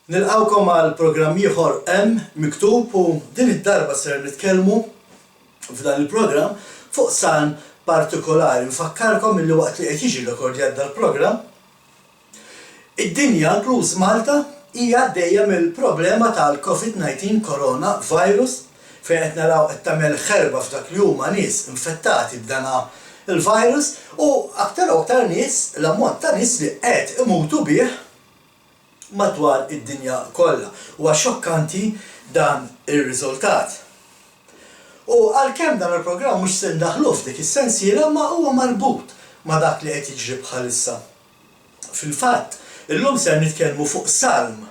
Nilqgħukom għal programm ieħor Hemm Miktub u din id-darba ser nitkellmu f'dan il-programm fuq salm partikolari. Nfakkarkom illi waqt li qed jiġi rrekordjat dal-programm, id-dinja, inkluż Malta, hija għaddejja mill-problema tal-Covid 19 Corona Virus fejn qed naraw qed tagħmel ħerba f'dak li huma nies infettati b'dana l-virus u aktar u aktar nies, l-ammont ta' nies li qed imutu bih madwar id-dinja kollha. Huwa xokkanti dan ir-riżultat. U għalkemm dan il-programm mhux se ndaħħluh f'dik is-sensiela imma huwa marbut ma' dak li qed jiġri bħalissa. Fil-fatt, illum ser nitkellmu fuq Salm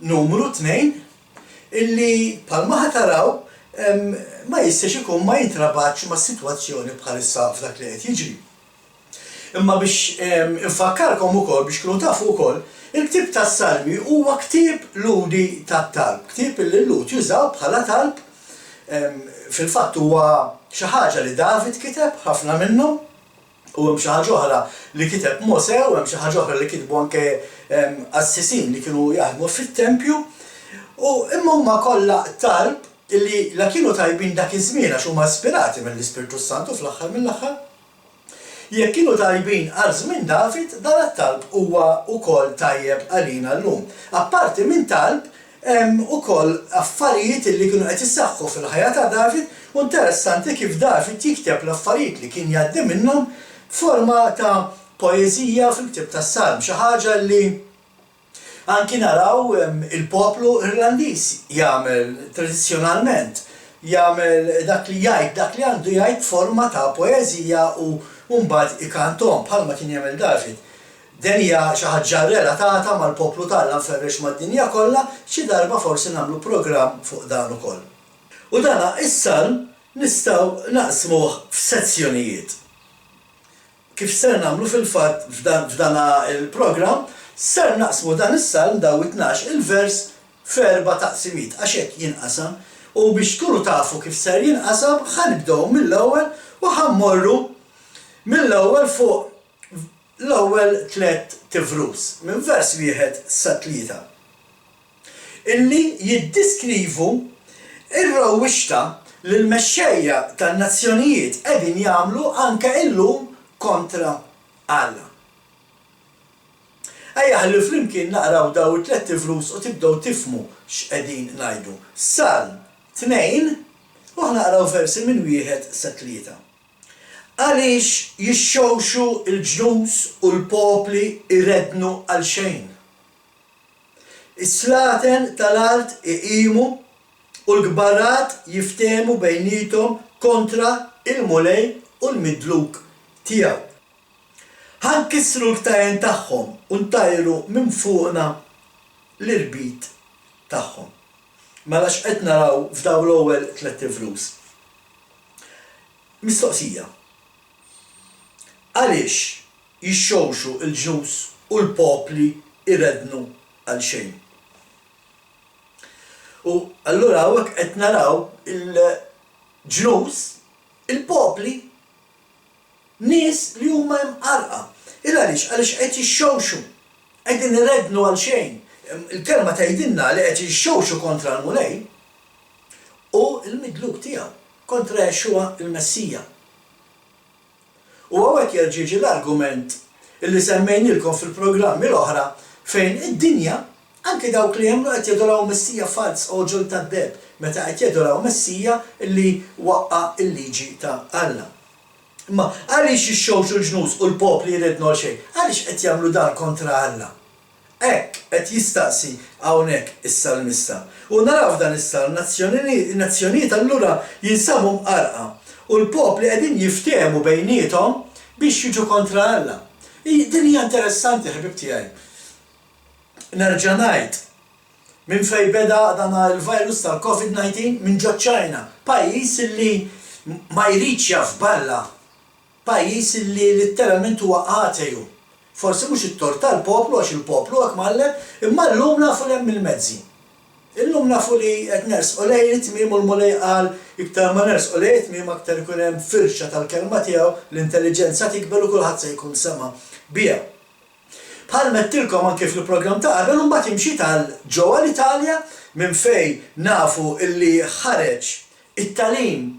numru 2 illi bħalma ħa taraw ma jistax ikun ma jintrabatx mas-sitwazzjoni bħalissa f'dak li qed jiġri. Imma biex infakkarkom ukoll, biex tkunu tafu wkoll, il-ktieb tas-Salmi huwa ktieb Lhudi tat-talb, ktieb illi l-Lhud jużaw bħala talb, fil-fatt huwa xi ħaġa li David kiteb, ħafna minnhom, u hemm xi ħaġa oħra li kiteb Mosè u hemm xi ħaġa oħra li kitbu anke qassisin li kienu jaħdmu fit-tempju, u imma huma kollha talb illi la kienu tajbin dak iż-żmien għax huma ispirati mill-Ispirtu s-Santu fl-aħħar mill-aħħar. Jekk kienu tajbin għal żmien David, dan it-talb huwa wkoll tajjeb għalina llum. Apparti minn talb, hemm ukoll affarijiet li kienu qed iseħħu fil-ħajja ta' David u interessanti kif David jikteb l-affarijiet li kien jgħaddi minnhom f'forma ta' poeżija fil-ktieb tas-Salm, xi ħaġa li Anki naraw il-poplu Irlandiż jagħmel tradizzjonalment, jagħmel dak li jgħid dak li għandu jgħid b'forma ta' poeżija u mbagħad ikanthom bħalma kien jagħmel David. Din hija xi ħaġa relatata mal-poplu t'Alla mferrex mad-dinja kollha, xi darba forsi nagħmlu programm fuq dan ukoll. U dan is-salm nistgħu naqsmuh f'sezzjonijiet. Kif ser nagħmlu fil-fatt f'dan f'dana il-programm, ser naqsmu dan is-salm, dawn it-tnax il-vers, f'erba' taqsimiet, għax hekk jinqasam. U biex tkunu tafu kif ser jinqasam, ħa nibdew mill-ewwel u ħa mmorru mill-ewwel fuq l-ewwel tlett tivrus, minn vers wieħed sa tlieta. illi jiddiskrivu r-rewwixta li l-mexxejja tan-nazzjonijiet qegħdin jagħmlu anke illum kontra Alla. Ejja ħalli flimkien naqraw dawn it-tlett ivrus u tibdew tifhmu x'qegħdin ngħidu. Salm 2, u ħa naqraw versi minn wieħed sa tlieta. Għaliex jixxewxu l-ġnus u l-popli jreddnu għalxejn? Is-slaten tal-art iqimu u l-kbarat jiftehmu bejniethom kontra l-Mulej u l-midluk tiegħu. Ħa nkissru l-ktajjen tagħhom u ntajru minn fuqna l-irbit tagħhom. Mela x'qed naraw f'dawn l-ewwel tlett ivrus? Mistoqsija, Għaliex jixxewxu l-ġnus u l-popli jreddnu għalxejn. U allura hawnhekk qed naraw il-ġnus, il-popli, nies li huma imqarrqa. Il għaliex? Għaliex qed jixxewxu, qegħdin ireddnu għalxejn. Il-kelma tgħidilna li qed jixxewxu kontra l-Mulej u l-midluk tiegħu, kontra Yeshua il-Messija. U hawnhekk jerġa' jiġi l-argument illi semmejnielkom fil-programmi l-oħra fejn id-dinja, anki dawk li jemmnu qed jadoraw Messija falz għoġol tad-deheb meta qed jadoraw Messija li waqqa' l-liġi ta' Alla. Imma għaliex jixxewxu l-ġnus u l-popli jreddnu għal xejn? Għaliex qed jagħmlu dan kontra Alla? Hekk qed jistaqsi hawnhekk is-salmista. U naraw f'dan is-salm nazzjonijiet allura jinsabu mqarrqa u l-popli qegħdin jiftehmu bejniethom biex jiġu kontra Alla. Din hija interessanti ħbieb tiegħi. Nerġa' ngħid, minn fejn beda dan il-virus tal-Covid 19? Minn ġoċ-Ċina, pajjiż li ma jridx jaf b'Alla. Pajjiż li litteralment huwa ateju. Forsi mhux it-tort tal-poplu għax il-poplu hekk mgħallem, imma llum nafu li hemm il-mezzi. Illum nafu li qed nersqu lejn it-tmiem u l-Mulej qal iktar ma nersqu lejn it-tmiem aktar ikun hemm firxa tal-kelma tiegħu, l-intelliġenza tikber u kulħadd se jkun sema' biha. Bħal m'għedtilkom anki fil-programm ta' qabel imbagħad imxiet għal ġewwa l-Italja minn fejn nafu illi ħareġ it-tagħlim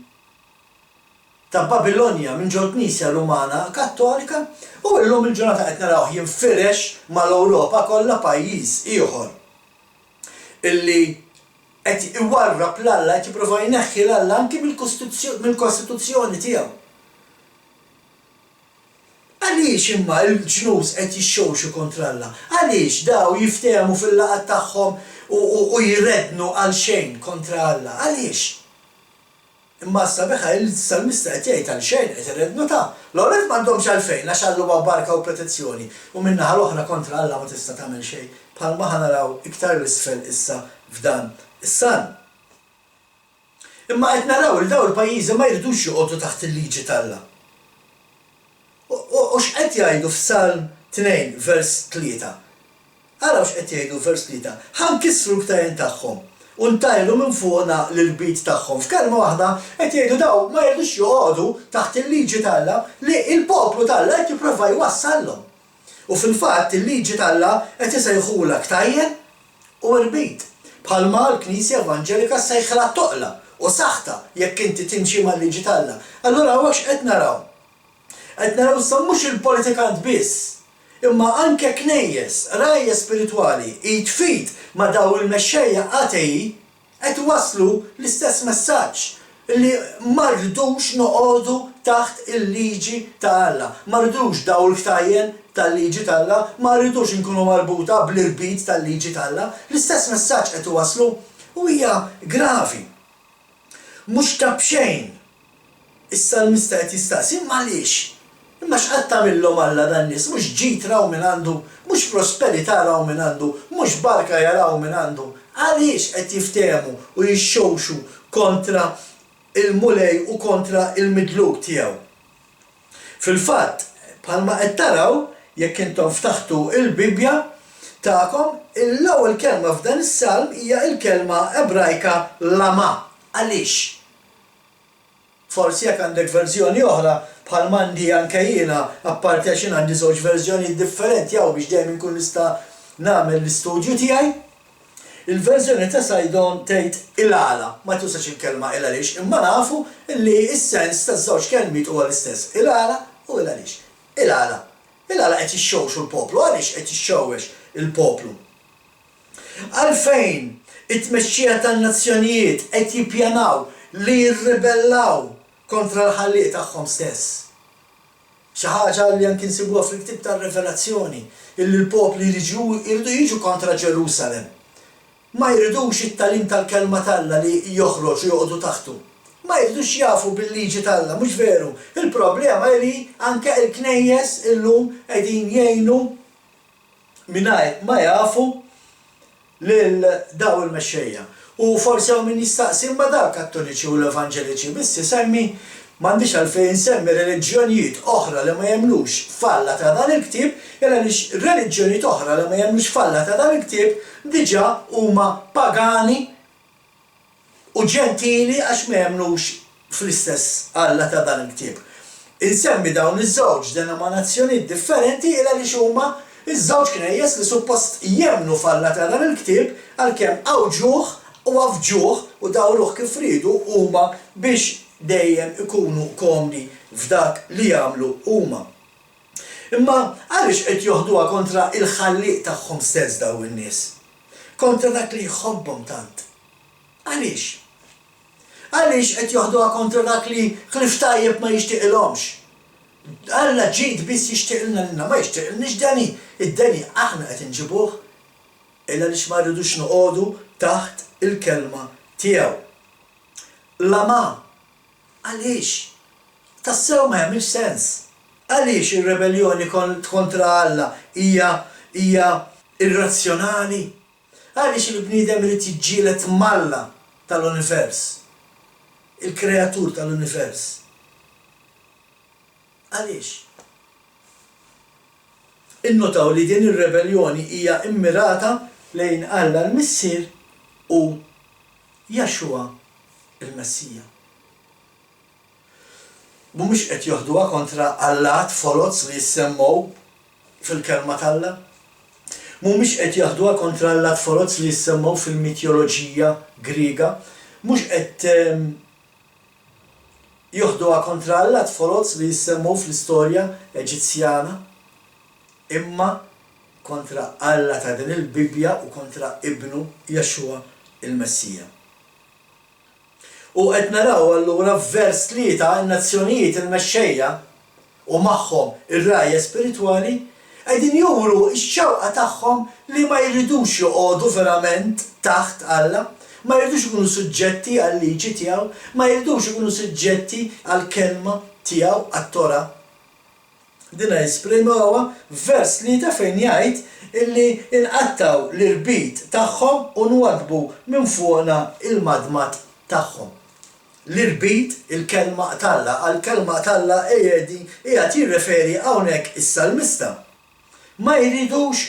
ta' Babilonja minn ġol-Knisja Rumana Kattolika u illum il-ġurnata qed narawh jinfirex mal-Ewropa kollha pajjiż ieħor illi qed iwarrab 'l Alla, qed jipprova jneħħi 'l Alla anki mill-kostituzzjoni tiegħu. Għaliex imma l-ġnus qed jixxewxu kontra Alla? Għaliex daw jiftehmu fil-laqgħat tagħhom u jreddnu għalxejn kontra Alla? Għaliex? Imma s-sabiħa hi li s-salmista qed jgħid għalxejn qed ireddnu ta'. L-ewwel nett m'għandhomx għalfejn għax Alla huwa barka u protezzjoni u min-naħa l-oħra kontra Alla ma tista' tagħmel xejn bħalma ħa naraw iktar 'l isfel issa f'dan is-salm. Imma qed naraw li dawn il-pajjiżi ma jridux joqogħdu taħt il-liġi t'Alla. U x'qed jgħidu f'Salm 2 vers 3? Araw x'qed jgħidu f'vers 3, Ħa nkissru l-ktajjen tagħhom, u ntajru minn fuqna l-irbit tagħhom. F'kelma waħda, qed jgħidu dawn ma jridux joqogħdu taħt il-liġi t'Alla li l-poplu t'Alla qed jipprova jwassallhom. U fil-fatt, il-liġi t'Alla qed isejħulha ktajjen u irbit, bħalma l-Knisja Evanġelika ssejħilha toqla u saħta jekk inti timxi mal-liġi t'Alla. Allura hawnhekk x'qed naraw? Qed naraw issa mhux il-politikant biss, imma anke knejjes, rgħajja spiritwali, id f'id ma' dawn il-mexxejja atei qed iwasslu l-istess messaġġ, li ma rridux noqogħdu taħt il-liġi ta' Alla, ma rridux dawn il-ktajjen tal-liġi t'Alla, ma rridux inkunu marbuta bl-irbit tal-liġi t'Alla. L-istess messaġġ qed iwasslu u hija gravi. Mhux ta' b'xejn Is-salmista qed jistaqsi, Imma għaliex? Imma x'qatt għamillhom Alla dan-nies? Mhux ġid raw mingħandu? Mhux prosperità raw mingħandu? Mhux barka jaraw mingħandu? Għaliex qed jiftehmu u jixxewxu kontra l-Mulej u kontra l-midluk tiegħu? Fil-fatt, bħalma qed taraw, jekk intom ftaħtu l-Bibbja tagħkom, l-ewwel kelma f'dan is-salm hija l-kelma Ebrajka lama. Għaliex? Forsi jekk għandek verżjoni oħra, bħal m'għandi anke jiena, apparti għax jien għandi żewġ verżjonijiet differenti hawn biex dejjem inkun nista' nagħmel l-istudju tiegħi. Il-verżjoni ta' Saydon tgħid il-għala, ma tużax il-kelma il-għaliex, imma nafu li s-sens taż-żewġ kelmiet huwa l-istess, il-għala u il-għaliex. Il-għala. Il-għala qed jixxewxu l-poplu. Għaliex qed jixxewwex il-poplu? Għalfejn it-tmexxija tan-nazzjonijiet qed jippjanaw li jirribellaw kontra l-Ħallieq tagħhom stess? Xi ħaġa li anki nsibuha fil-ktieb tar-Rivelazzjoni, illi l-popli jridu jiġu kontra Ġerusalemm. Ma jridux it-tagħlim tal-Kelma t'Alla li joħroġ u joqogħdu taħtu. Ma jridux jafu bil-liġi t'Alla, mhux veru? Il-problema hi li anke l-knejjes illum qegħdin jgħinu mingħajr ma jafu lil dawn il-mexxejja. U forsi hawn min jistaqsi imma dawn il-Kattoliċi u l-Evanġeliċi biss isemmi? M'għandix għalfejn insemmi reliġjonijiet oħra li ma jemmnux f'Alla ta' dan il-ktieb, il għaliex reliġjonijiet oħra li ma jemmnux f'Alla ta' dan il-ktieb diġà huma pagani u ġentili għax ma jemmnux fl-istess Alla ta' dan il-ktieb. Insemmi dawn iż-żewġ denominazzjonijiet differenti il għaliex huma ż-żewġ knejjes li suppost jemmnu f'Alla ta' dan il-ktieb għalkemm għawġuh u għaffġuh u dawruh kif riedu huma biex dejjem ikunu komdi f'dak li jagħmlu huma. Imma għaliex qed joħduha kontra l-Ħallieq tagħhom stess dawn in-nies? Kontra dak li jħobbhom tant? Għaliex? Għaliex qed joħduha kontra dak li ħlief tajjeb ma jixtieqilhomx? Alla ġid biss jixtieqilna lilna, ma jixtieqilniex deni. Id-deni aħna qed inġibuh il għaliex ma rridux noqogħdu taħt il-kelma tiegħu. Lama, għaliex? Tassew ma jagħmilx sens. Għaliex ir-rebelljoni kontra Alla hija hija irrazzjonali? Għaliex il-bniedem irid jiġġieled m'Alla tal-univers, il-Kreatur tal-univers? Għaliex? Innotaw li din ir-rebelljoni hija mmirata lejn Alla l-Missier u Yahshua il-Messija. Mhumiex qed joħduha kontra allat foloz li jissemmew fil-Kelma t'Alla. Mhumiex qed jaħduha kontra allat foloz li jissemmgħu fil-mitjoloġija Griega. Mhux qed joħduha kontra allat foloz li jissemmgħu fl-istorja Eġizzjana, imma kontra Alla ta' din il-Bibbja u kontra Ibnu Yeshua il-Messija. U qed naraw allura f'vers tlieta n-nazzjonijiet il-mexxejja, u magħhom ir-rgħajja spiritwali, qegħdin juru x-xewqa tagħhom li ma jridux joqogħdu verament taħt Alla, ma jridux ikunu suġġetti għal-liġi tiegħu, ma jridux ikunu suġġetti għall-kelma tiegħu, għat-Torah. Dina jesprimewha f'vers tlieta fejn jgħid illi nqattgħu l-irbit tagħhom u nwaddbu minn fuqna l-madmad tagħhom. L-irbit, il-kelma t'Alla, għall-kelma t'Alla qiegħedi qiegħed jirreferi hawnhekk is-salmista. Ma jridux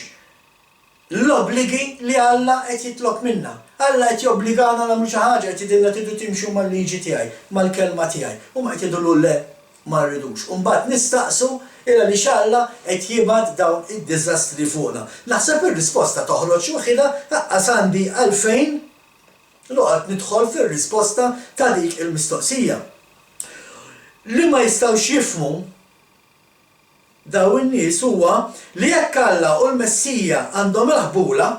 l-obbligi li Alla qed jitlob minna. Alla qed jobbligana nagħmlu xi ħaġa, qed jgħidilna tridu timxu mal-liġi tiegħi, mal-kelma tiegħi. Huma qed jgħidulu le, ma rridux. U mbagħad nistaqsu il għaliex Alla qed jibgħat dawn id-diżastri fuqna. Naħseb ir-risposta toħroġ waħidha, aqqas għandi għalfejn noqgħod nidħol fir-risposta ta' dik il-mistoqsija. Li ma jistgħux jifhmu dawn in-nies huwa li jekk Alla u l-Messija għandhom il-ħbula,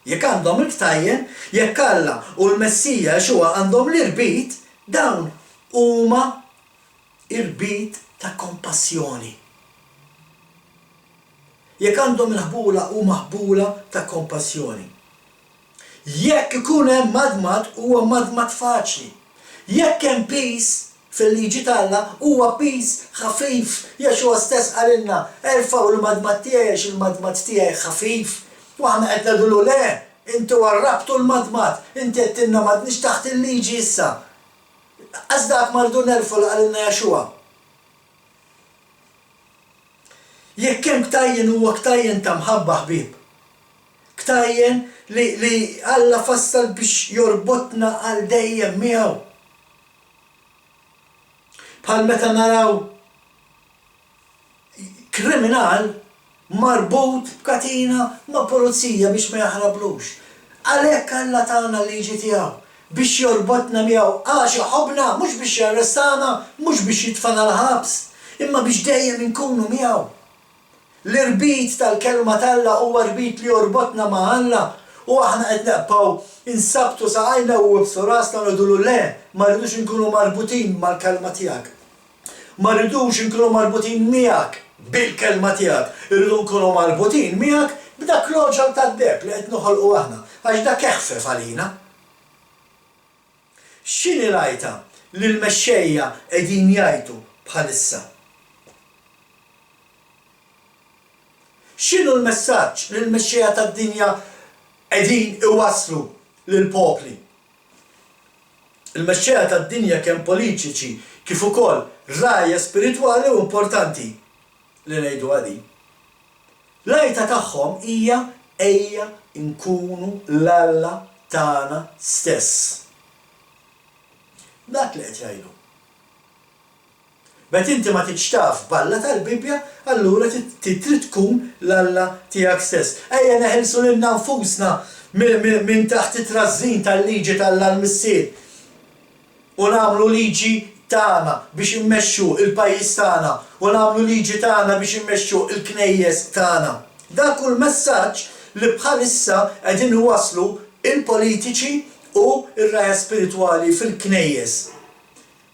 jekk għandhom il-ktajjen, jekk Alla u l-Messija Yeshua għandhom l-irbit, dawn huma irbit ta' kompassjoni. Jekk għandhom il-ħbula huma ħbula ta' kompassjoni. Jekk ikun hemm madmad huwa madmad faċli. Jekk hemm piż fil-liġi t'Alla huwa piż ħafif. Yeshua stess qalilna, Erfgħu l-madmad tiegħi għax il-madmad tiegħi ħafif. U aħna qed ngħidulu le, inti warrabtu l-madmad, inti għedtilna m'għadniex taħt il-liġi issa. Lanqas dak ma rridu nerfgħu li qalilna Yeshua. Jekk hemm ktajjen huwa ktajjen ta' mħabba ħbieb. Ktajjen li li Alla fassal biex jorbotna għal dejjem miegħu. Bħal meta naraw kriminal marbut b'katina ma' pulizija biex ma jaħrablux. Għalhekk Alla tana l-liġi tiegħu, biex jorbotna miegħu għax iħobbna, mhux biex jarrestana, mhux biex jitfagħna l-ħabs, imma biex dejjem inkunu miegħu. L-irbit tal-Kelma t'Alla huwa rbit li jorbotna ma' Alla u aħna qed neqbgħu nsabbtu saqajna u nwibsu rasna u ngħidulu le, ma rridux inkunu marbutin mal-Kelma tiegħek. Ma rridux inkunu marbutin miegħek bil-Kelma tiegħek, irridu nkunu marbutin miegħek b'dak l-għoġol tad-deheb li qed noħolqu aħna, għax dak eħfef għalina. X'inhi l-għajta li l-mexxejja qegħdin jgħajtu bħalissa? X'inhu l-messaġġ li l-mexxejja tad-dinja qegħdin iwasslu lill-popli? Il-mexxejja tad-dinja kemm politiċi kif ukoll rgħajja spiritwali u importanti li ngħiduha din. L-għajta tagħhom hija ejja nkunu l-alla tagħna stess. Dak li qed jgħidu. Meta inti ma tridx taf b'Alla tal-Bibbja, allura trid tkun l-alla tiegħek stess. Ejja neħilsu lilna nfusna minn taħt it-trażżin tal-liġi t'Alla l-Missier u nagħmlu liġi tagħna biex immexxu l-pajjiż tagħna u nagħmlu liġi tagħna biex immexxu l-knejjes tagħna. Dak hu l-messaġġ li bħalissa qegħdin iwasslu l-politiċi u r-rgħajja spiritwali fil-knejjes.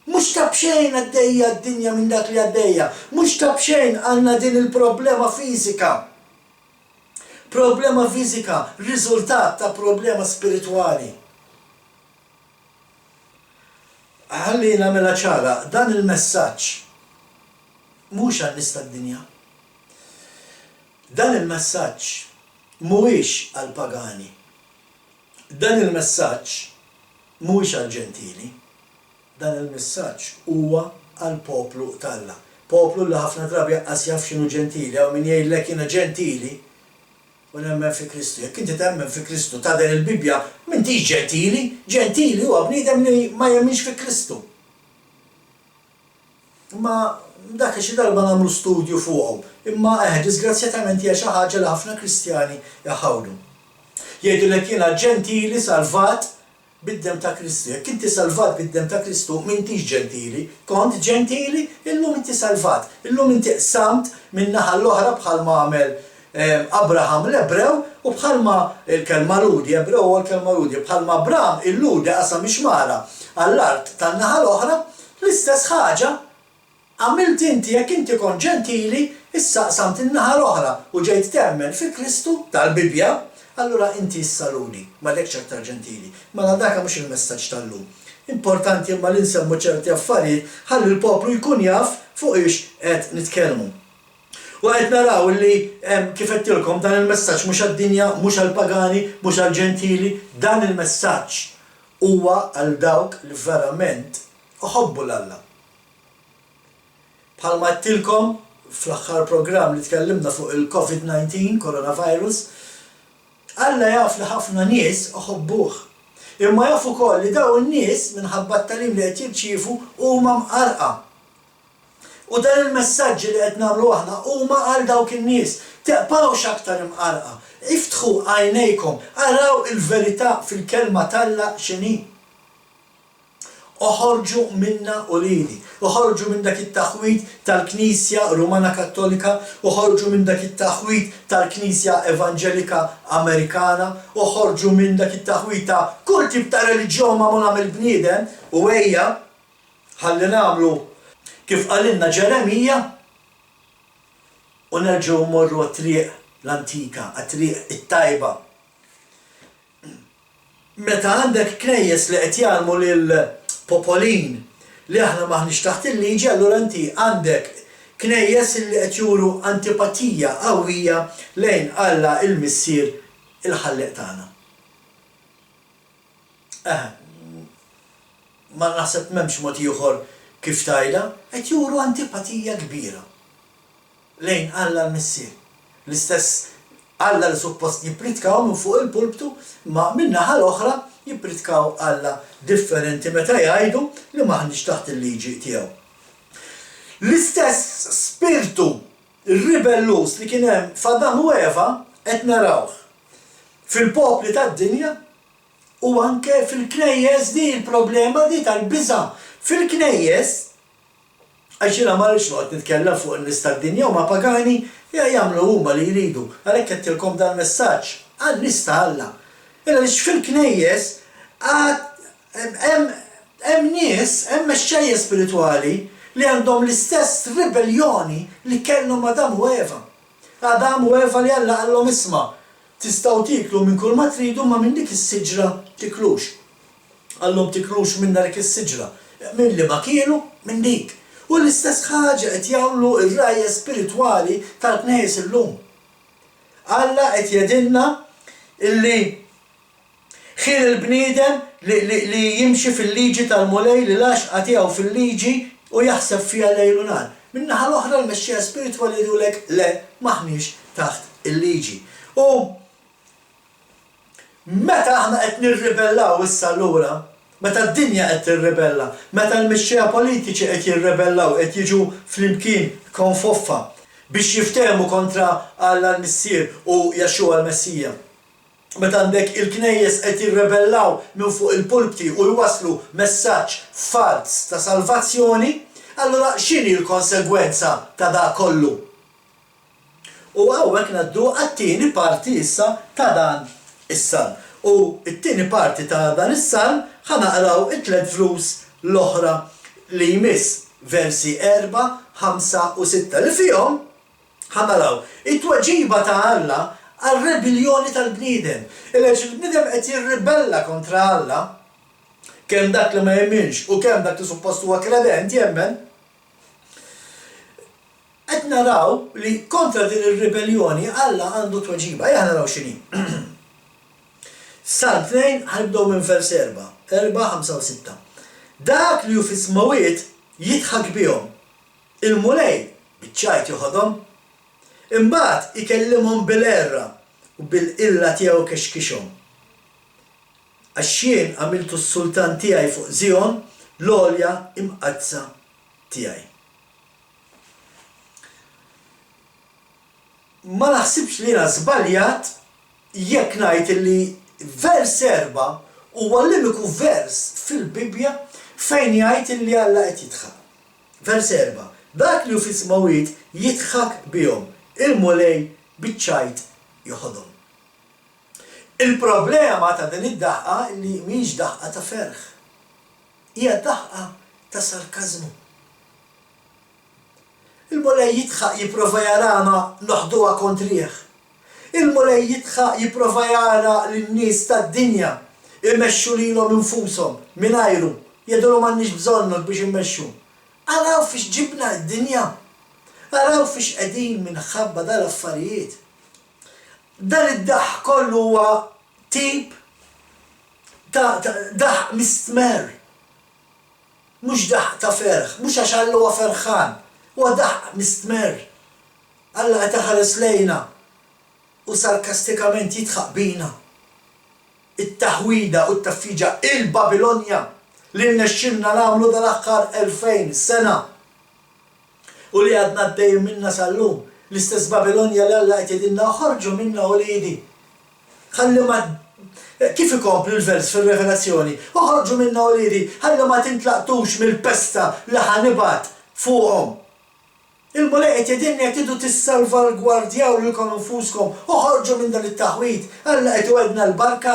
Mhux ta' b'xejn għaddejja d-dinja minn dak li għaddejja. Mhux ta' b'xejn għandna din il-problema fiżika. Problema fiżika riżultat ta' problema spiritwali. Ħalli nagħmilha ċara, dan il-messaġġ mhux għan-nies tad-dinja. Dan il-messaġġ mhuwiex għall-pagani. Dan il-messaġġ mhuwiex għall-Ġentili. Dan il-messaġġ huwa għall-poplu t'Alla. Poplu li ħafna drabi anqas jaf x'inhu Ġentili. Hawn min jgħidlek jiena Ġentili u nemmen fi Kristu. Jekk inti temmen fi Kristu tagħden il-Bibbja, m'intix Ġentili. Ġentili huwa bniedem li ma jemminx fi Kristu. Imma Dak xi darba nagħmlu studju fuqhom. Imma eħe, diżgrazzjatament hija xi ħaġa li ħafna Kristjani jħawdu. Jgħidulek jiena ġentili salvat bid-demm ta' Kristu. Jekk inti salvat bid-demm ta' Kristu, m'intix ġentili. Kont ġentili, illum inti salvat. Illum inti qsamt min-naħa l-oħra bħalma għamel Abraham l-Ebrew u bħalma, il-kelma Lhudi, Ebrew huwa l-kelma Lhudi, bħalma Abram il-Lhudi qasam ix-xmara għall-art tan-naħa l-oħra, l-istess ħaġa Għamilt inti jekk inti kont ġentili, issa qsamt in-naħa l-oħra u ġejt temmen fi Kristu, tal-Bibbja, allura inti issa Lhudi, m'għadekx aktar ġentili. Mela daka mhux il-messaġġ tal-lum. Importanti imma li nsemmu ċerti affarijiet ħalli l-poplu jkun jaf fuqiex qed nitkellmu. U qed naraw li, kif għedtilkom, dan il-messaġġ mhux għad-dinja, mhux għall-pagani, mhux għall-ġentili, dan il-messaġġ huwa għal dawk li verament iħobbu 'l Alla. Bħalma għedtilkom fl-aħħar programm li tkellimna fuq il-Covid 19, coronavirus, Alla jaf li ħafna nies iħobbuh. Imma jaf ukoll li dawn in-nies, minħabba t-tagħlim li qed jirċievu, huma mqarrqa. U dan il-messaġġi li qed nagħmlu aħna huma għal dawk in-nies. Tibqgħux aktar imqarrqa. Iftħu għajnejkom, araw il-verità fil-Kelma t'Alla x'inhi. Oħorġu minna uliedi. Oħorġu minn dak it-taħwid tal-Knisja Rumana Kattolika, oħorġu minn dak it-taħwid tal-Knisja Evanġelika Amerikana, oħorġu minn dak it-taħwid ta' kull tip ta' reliġjon magħmula mill-bniedem u ejja ħalli nagħmlu kif qalilna Ġeremija u nerġgħu mmorru għat-triq l-antika, għat-triq it-tajba. Meta għandek knejjes li qed jgħallmu lil popolin li aħna m'aħniex taħt il-liġi allura inti għandek knejjes li qed juru antipatija qawwija lejn Alla il-Missier il-Ħallieq tagħna. Eħe, ma naħseb m'hemmx mod ieħor kif tgħidha, qed juru antipatija kbira. lejn Alla l-Missier. L-istess Alla li suppost jippritkaw minn fuq il-pulptu, imma min-naħa l-oħra jippritkaw Alla differenti meta jgħidu li m'aħniex taħt il-liġi tiegħu. L-istess spirtu ribelluż li kien hemm f'Adam u Eva qed narawh fil-popli tad-dinja u anke fil-knejjes di l-problema di tal-biża' fil-knejjes Għax jiena ma rridx noqgħod nitkellem fuq in-nies tad-dinja, huma pagani, jagħmlu huma li jridu. Għalhekk għedtilkom dal-messaġġ għan-nies ta' Alla. Il għaliex fil-knejjes għad hemm hemm nies, hemm mexxejja spiritwali li għandhom l-istess ribelljoni li kellhom Adam u Eva. Adam u Eva li Alla qallhom isma' tistgħu tieklu minn kulma tridu imma minn dik is-siġra tiklux. Qallhom tiklux minn dik is-siġra. Minn liema kielu? Minn dik. U l-istess ħaġa qed jagħmlu r-rgħajja spiritwali tal-knejjes illum. Alla qed jgħidilna illi ħin il-bniedem li, li, li jimxi fil-liġi tal-Mulej li l-għaxqa tiegħu fil-liġi u jaħseb fiha lejl u nhar. Min-naħa l-oħra l-mexxejja spiritwali jgħidulek le, m'aħniex taħt il-liġi. U Meta aħna qed nirribellaw issa allura, meta d-dinja qed tirribella, meta l-mexxejja politiċi qed jirrebellaw, qed jiġu flimkien konfoffa biex jiftehmu kontra Alla l-Missier u Yeshua l-Messija, meta għandek il-knejjes qed jirrebellaw minn fuq il-pulpti u jwasslu messaġġ falz ta' salvazzjoni, allura x'inhi l-konsegwenza ta' dak kollu? U hawnhekk ngħaddu għat-tieni parti issa ta' dan is-salm. U t-tieni parti ta' dan is-salm ħa naqraw it-tlett vrus l-oħra li jmiss, versi erbgħa, ħamsa u sitta, li fihom ħa naraw it-tweġiba ta' Alla għar-rebiljoni tal-bniedem. Għaliex il-bniedem qed jirribella kontra Alla, kemm dak li ma jemminx u kemm dak li suppost huwa kredent jemmen. Qed naraw li kontra din ir-ribelljoni Alla għandu tweġiba. Ejja naraw x'inhi. Salm 2, ħa nibdew minn vers 4, 4, 5 u 6. Dak li hu fis-smewwiet jidħak bihom. Il-Mulej biċ-ċajt joħodhom. Imbagħad ikellimhom bil-għerra u bil-qilla tiegħu kexkixhom. Għax jien għamiltu s-sultan tiegħi fuq Zijon, l-għolja imqaddsa tiegħi. ma naħsibx li jiena żbaljat jekk ngħid illi vers erbgħa huwa l-uniku vers fil-Bibbja fejn jgħid illi Alla qed jidħaq. Vers erbgħa, Dak li hu fis-smewwiet jidħak bihom, il-Mulej biċ-ċajt joħodhom. Il-problema ta' din id-daħqa li mhix daħqa ta' ferħ. Hija daħqa ta' sarkażmu. Il-Mulej jidħaq jipprova jarana noħduha kontrih. Il-Mulej jidħaq jipprova jara lin-nies tad-dinja imexxu lilhom infushom mingħajru, jgħidulhom m'għandniex bżonnok biex immexxu. Araw fiex ġibna d-dinja! Araw fiex qegħdin minħabba dal-affarijiet. Dan id-daħq kollu huwa tip ta' daħq mistmerr. Mhux daħq ta' ferħ, mhux għax Alla huwa ferħan, huwa daħq mistmerr. Alla qed iħares lejna u sarkastikament jidħaq bina. It-taħwida u t-tgħaffiġa, il-Babilonja li rnexxielna nagħmlu dal-aħħar 2000 sena u li għadna għaddejjin minnha sal-lum, l-istess Babilonja li Alla qed jgħidilna oħorġu minnha uliedi. Ħalli ma Kif ikompli l-vers fir-Revelazzjoni? Oħorġu minnha uliedi, ħalli ma tintlaqtux mill-pesta li ħa nibgħat fuqhom. Il-Mulej qed jgħidilna jekk tridu tissalvalgwardjaw lilkom infuskom, oħorġu minn dan it-taħwid. Alla qed iwegħdna l-barka.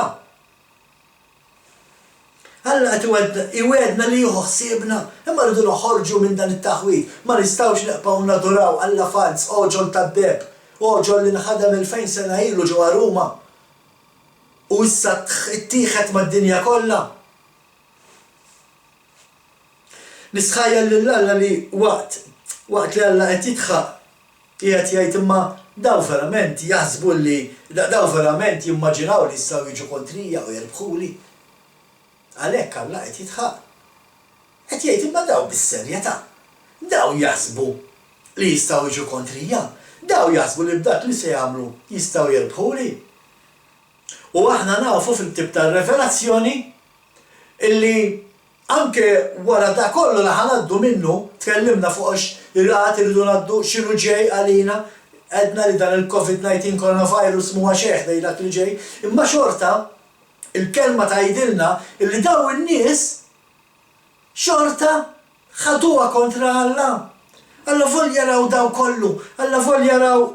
Alla qed iwegħdna li jieħu ħsiebna, imma rridu noħorġu minn dan it-taħwid. Ma nistgħux nibqgħu naduraw alla falz, għoġol tad-deheb, għoġol li nħadem 2000 sena ilu ġewwa Ruma u issa ttieħed mad-dinja kollha. Nistħajjel lil Alla li waqt waqt li Alla qed jidħaq Qiegħed jgħid imma dawn verament jaħsbu li, dawn verament jimmaġinaw li jistgħu jiġu kontrija u jirbħuli. Għalhekk Alla qed jidħaq. Qed jgħid imma dawn bis-serjetà. Dawn jaħsbu li jistgħu jiġu kontrija. Dawn jaħsbu li b'dak li se jagħmlu jistgħu jirbħuli. U aħna nafu fil-ktieb tar-Revelazzjoni illi Anke wara dak kollu li ħa ngħaddu minnu, tkellimna fuq għax għad irridu ngħaddu, x'inhu ġej għalina, għedna li dan il-Covid 19 coronavirus m'huwa xejn ħdejn dak li ġej, imma xorta il-Kelma tgħidilna illi dawn in-nies xorta ħaduha kontra Alla. Allavolja raw dawn kollu, allavolja raw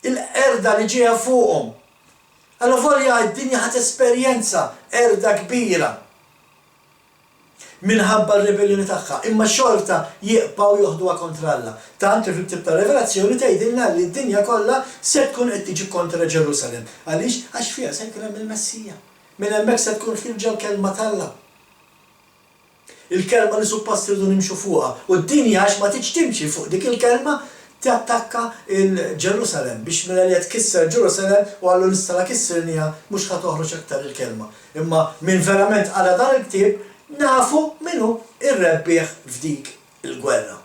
il-qerda li ġejja fuqhom, allavolja d-dinja ħa tesperjenza qerda kbira. minħabba r-ribelljoni tagħha, imma xorta jibqgħu joħduha kontra Alla. Tant li fil-ktieb tar-Revelazzjoni tgħidilna li d-dinja kollha se tkun qed tiġi kontra Ġerusalemm. Għaliex? Għax fiha se jkun hemm il-Messija. Minn hemmhekk se tkun ħierġa l-kelma t'Alla. Il-kelma li suppost irridu nimxu fuqha. U d-dinja għax ma tridx timxi fuq dik il-kelma, tattakka l-Ġerusalemm biex mela li qed tkisser Ġerusalemm u allura issa la kissirniha mhux ħa toħroġ aktar il-kelma. Imma min verament qara dan il-ktieb nafu min hu r-rebbieħ f'dik il-gwerra.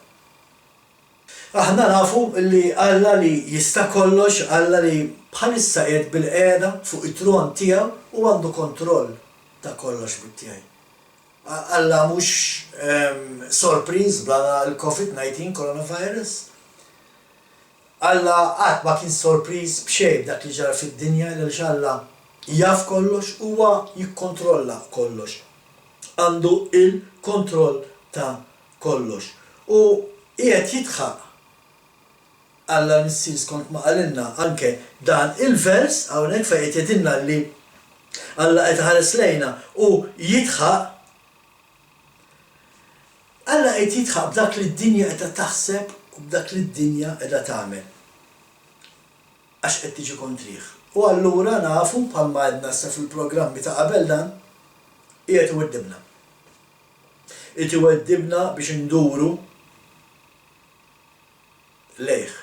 Aħna nafu li Alla li jista' kollox, Alla li bħalissa qiegħed bilqiegħda fuq it-tron tiegħu u għandu kontroll ta' kollox ħbieb tiegħi. Alla mhux sorpriż b'dan il-Covid 19 coronavirus. Alla qatt ma kien sorpriż b'xejn b'dak li ġara fid-dinja għaliex Alla jaf kollox, huwa jikkontrolla kollox. Għandu l-kontroll ta' kollox. U qiegħed jidħaq Alla l-Missier skont ma qalilna anke dan il-vers hawnhekk fejn qed jgħidilna li Alla qed iħares lejna u jidħaq. Alla qed jidħaq b'dak li d-dinja qiegħda taħseb u b'dak li d-dinja qiegħda tagħmel. Għax qed tiġi kontrih. U allura nafu, bħalma għedna issa fil-programmi ta' qabel dan, qiegħed iweddibna. Qiegħed iweddibna biex induru lejh.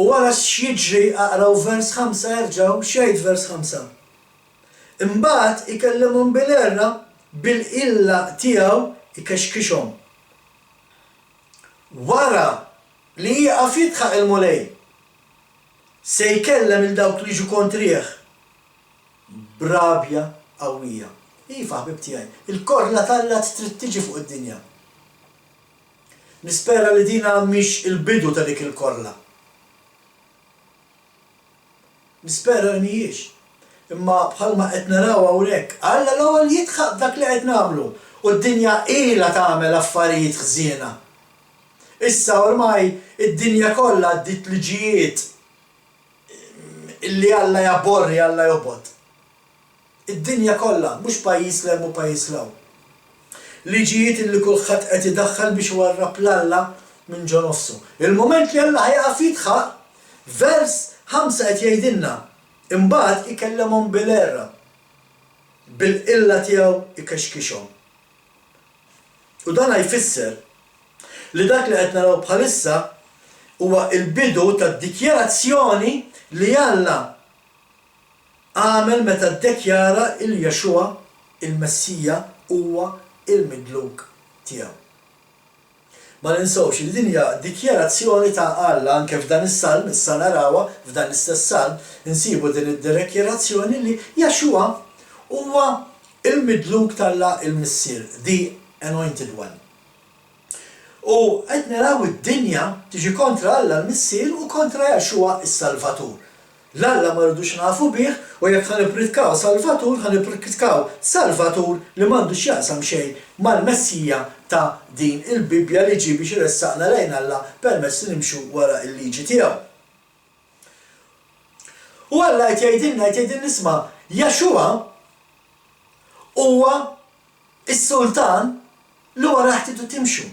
U wara x'jiġri aqraw vers ħamsa erġgħu, x'jgħid vers ħamsa? Imbagħad ikellimhom bil-għerra, bil-qilla tiegħu jkexkixhom. Wara li jieqaf jidħaq il-Mulej, se jkellem 'il dawk li jiġu kontrih b'rabja qawwija. Iva, ħbieb tiegħi, il-korla t'Alla trid tiġi fuq id-dinja. Nispera li dina mhix il-bidu ta' dik il-korla. Nispera li mhijiex. Imma bħalma qed naraw hawnhekk, Alla l-ewwel jidħaq b'dak li qed nagħmlu u d-dinja ilha tagħmel affarijiet ħżiena. Issa ormai id-dinja kollha għaddiet liġijiet li Alla jaborri, Alla jobgħod. Id-dinja kollha, mhux pajjiż 'l hemm u pajjiż 'l hawn. Liġijiet illi kulħadd qed idaħħal biex iwarrab 'l Alla minn ġo nofsu. Il-mument li Alla ħa jaqaf jidħaq, vers ħamsa qed jgħidilna, imbagħad ikellemhom bil-għerra, bil-qilla tiegħu ikexkixhom. U dan jfisser li dak li qed naraw bħalissa huwa l-bidu tad-dikjarazzjoni li Alla għamel meta ddekjara il Yeshua, il-Messija, huwa il-Midluk tiegħu. Ma ninsewx li din hija dikjarazzjoni ta' Alla anke f'dan is-salm, issa narawha f'dan l-istess salm, insibu din id-dikjarazzjoni li Yeshua huwa il-Midluk t'Alla il-Missier, the Anointed One. U qed naraw id-dinja tiġi kontra Alla l-Missier u kontra Yeshua is-Salvatur. L-Alla ma rridux nafu bih u jekk ħa nippritkaw Salvatur ħa nippritkaw Salvatur li m'għandu x'jaqsam xejn mal-Messija ta' din il-Bibbja li ġie biex iressaqna lejn Alla permezz li nimxu wara l-liġi tiegħu. U Alla qed jgħidilna, qed jgħidilna isma' Yeshua huwa s-sultan li warah tridu timxu.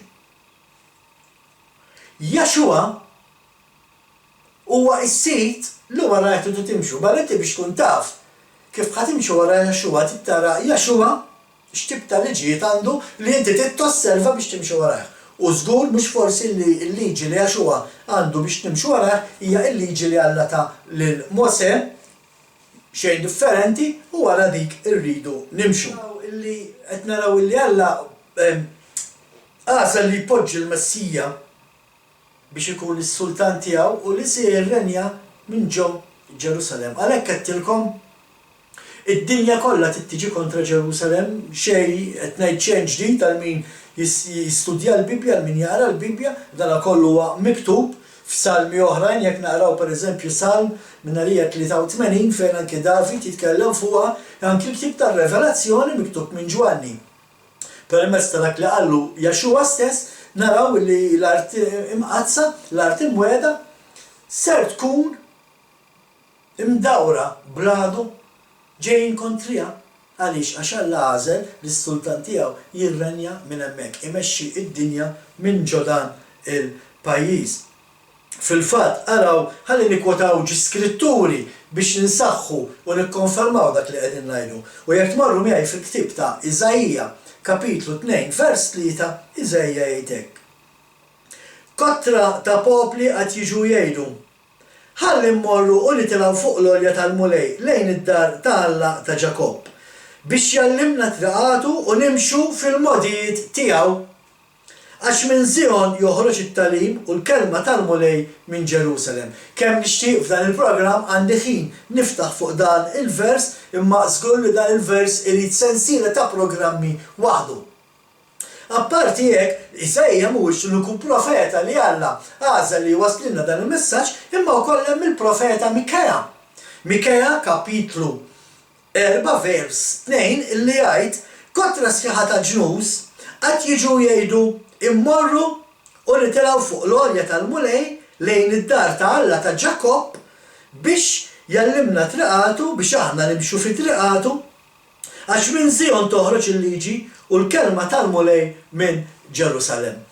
Yeshua Huwa s-Sid li warajh tridu timxu. Mela inti biex tkun taf kif ħa timxi wara Yeshua trid tara Yeshua x'tip ta' liġijiet għandu li inti trid tosserva biex timxi warajh. U żgur mhux forsi li l-liġi li Yeshua għandu biex nimxu warajh hija l-liġi li Alla ta lil Mosè, xejn differenti, u wara dik irridu nimxu. Illi qed naraw illi Alla għażel li jpoġġi l-Messija biex ikun is-sultan tiegħu u li se jirrenja minn ġo Ġerusalemm. Għalhekk għedtilkom, id-dinja kollha trid tiġi kontra Ġerusalemm, xejn qed ngħid xejn ġdid għal min jistudja l-Bibbja, għal min jaqra l-Bibbja, dana kollu huwa miktub f'salmi oħrajn, jekk naqraw pereżempju Salm minn għalija 83 fejn anki David jitkellem fuqha, anki l-ktieb tar-Revelazzjoni miktub minn Ġwanni. Permezz ta' dak li qallu Yeshua stess, naraw li l-Art Imqaddsa, l-Art Imwiegħda, ser tkun imdawra bl-għadu ġejjin kontriha. Għaliex? Għax Alla għażel li s-sultan tiegħu jirrenja minn hemmhekk, imexxi d-dinja minn ġo dan il-pajjiż. Fil-fatt, araw, ħalli nikkwotaw ġi skritturi biex insaħħu u nikkonfermaw dak li qegħdin ngħidu. U jekk tmorru miegħi fil-ktieb ta' Iżaija, kapitlu 2, vers 3, Iżaija jgħid hekk, Kotra ta' popli għad jiġu jgħidu, 'Ħalli mmorru u nitilgħu fuq l-għolja tal-Mulej lejn id-dar ta' Alla ta' Ġakobb, biex jgħallimna triqatu u nimxu fil-mogħdijiet tiegħu. Għax minn Zijon joħroġ it-tagħlim u l-kelma tal-Mulej minn Ġerusalem. Kemm nixtieq f'dan il-programm għandi ħin niftaħ fuq dan il-vers imma żgur li dan il-vers irid sensiela ta' programmi waħdu. Apparti hekk, Isaija mhuwiex l-uniku profeta li Alla għażel li jwasslilna dan il-messaġġ imma wkoll hemm il-profeta Mikea. Mikea kapitlu 4 vers 2 illi jgħid, Kotra sħiħa ta' ġnus għad jiġu u jgħidu, Immorru u nitilgħu fuq l-għolja tal-Mulej lejn id-dar ta' Alla ta' Ġakobb biex jgħallimna triqatu, biex aħna nimxu fi triqatu. Għax minn Zijon toħroġ il-liġi u l-kelma tal-Mulej minn Ġerusalemm.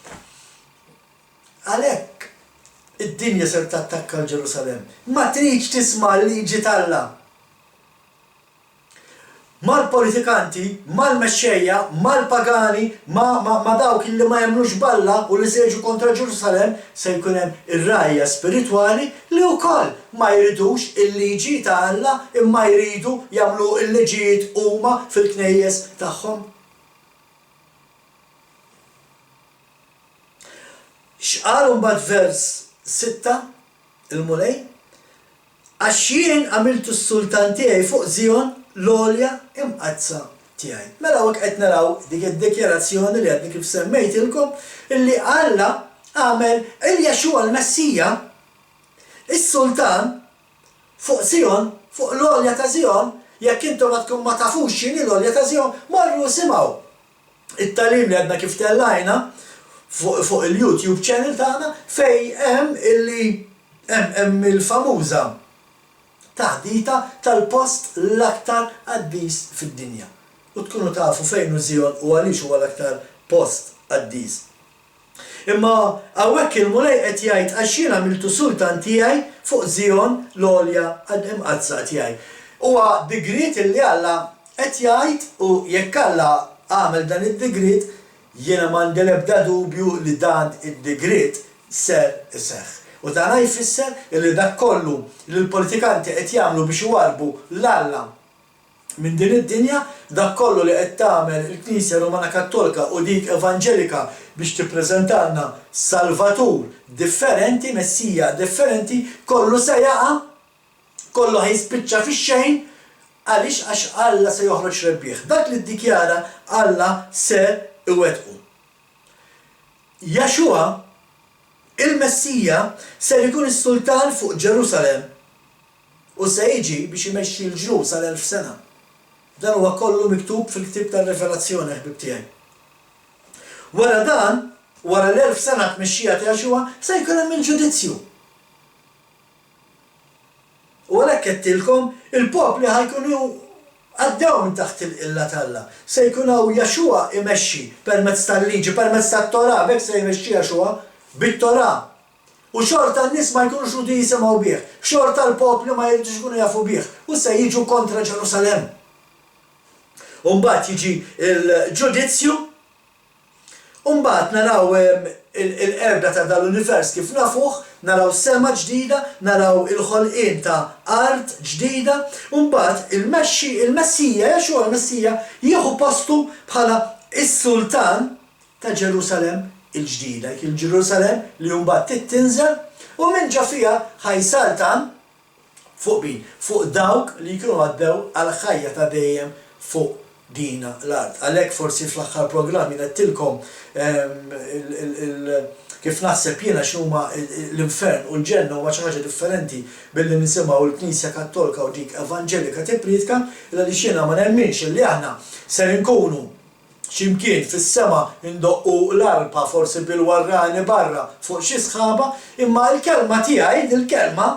Għalhekk, id-dinja ser tattakka 'l Ġerusalemm. Ma tridx tisma' l-liġi t'Alla. Mal-politikanti, mal-mexxejja, mal-pagani, ma', ma', ma' dawk li ma jemmnux b'Alla u li se jiġu kontra Ġerusalemm, se jkun hemm ir-rgħajja spiritwali li wkoll ma jridux il-liġi ta' Alla imma jridu jagħmlu l-liġijiet huma fil-knejjes tagħhom. X'qal imbagħad vers sitta il-Mulej? Għax jien għamiltu s-sultan tiegħi fuq Zijon, l-għolja imqaddsa tiegħi. Mela hawnhekk qed naraw dik id-dikjarazzjoni li għadni kif semmejtilkom, illi Alla għamel 'il Yeshua l-Messija, is-sultan, Fuq Sijon, fuq l-għolja ta' Sijon, jekk intom għadkom ma tafux x'inhi l-għolja ta' Sijon, morru isimgħu it-tagħlim li għadna kif tellajna fuq fuq il-YouTube channel tagħna fejn hemm illi hemm hemm il-famuża taħdita tal-post l-aktar qaddis fid-dinja. U tkunu tafu fejn hu Zion u għaliex huwa l-aktar post qaddis. Imma hawnhekk il-Mulej qed jgħid għax jien għamiltu sultan tiegħi fuq Zion l-għolja imqaddsa tiegħi. Huwa digriet illi Alla qed jgħid u jekk Alla għamel dan id-digriet jiena m'għandi l-ebda dubju li dan id-digriet ser iseħħ. U dan jfisser illi dak kollu li l-politikanti qed jagħmlu biex iwarrbu 'l Alla minn din id-dinja, dak kollu li qed tagħmel il-Knisja Rumana Kattolka u dik Evanġelika biex tippreżentalna Salvatur differenti, Messija differenti, kollu se jaqa', kollu ħa jispiċċa fix-xejn, għaliex? Għax Alla se joħroġ rebbieħ. Dak li ddikjara Alla se iwettqu. Jaxua, il-Messija, ser ikun is-sultan fuq Ġerusalemm. U se jiġi biex imexxi l-ġnus għal 1000 sena. Dan huwa kollu miktub fil-ktieb tar-Rivelazzjoni, ħbieb tiegħi. Wara dan, wara l-1000 sena tmexxija ta' Yeshua, se jkun hemm il-ġudizzju. U għalhekk għedtilkom, il-popli ħa jkunu għaddew minn taħt il-qilla t'Alla. Se jkun hawn Yeshua imexxi permezz tal-liġi, permezz tat-Torah, b'hekk se jmexxi Yeshua, bit-Torah. U xorta n-nies ma jkunux jridu jisimgħu bih, xorta l-popli ma jridux ikunu jafu bih, u se jiġu kontra Ġerusalemm. U mbagħad jiġi l-ġudizzju, u mbagħad naraw il-qerda ta' dal-univers kif nafuh, naraw sema ġdida, naraw il-ħolqien ta' art ġdida, u mbagħad il-mexxi, il-Messija, Yeshua l-Messija, jieħu postu bħala s-sultan ta' Ġerusalemm il-ġdida, dik il-Ġerusalemm li mbagħad trid tinżel u minn ġo fiha ħa jsaltan fuq min? Fuq dawk li jkunu għaddew għall-ħajja ta' dejjem fuq dina l-art. Għalhekk forsi fl-aħħar programm jien għedtilkom kif naħseb jiena x'inhuma l-infern u l-ġenna huma xi ħaġa differenti billi nisimgħu l-Knisja Kattolka u dik Evanġelika tipprietka, il-għaliex jiena ma nemminx illi aħna ser inkunu Xi mkien fis-sema ndoqqu l-arpa forsi bil-warrani barra fuq xi sħaba, imma l-kelma tiegħi, dil-kelma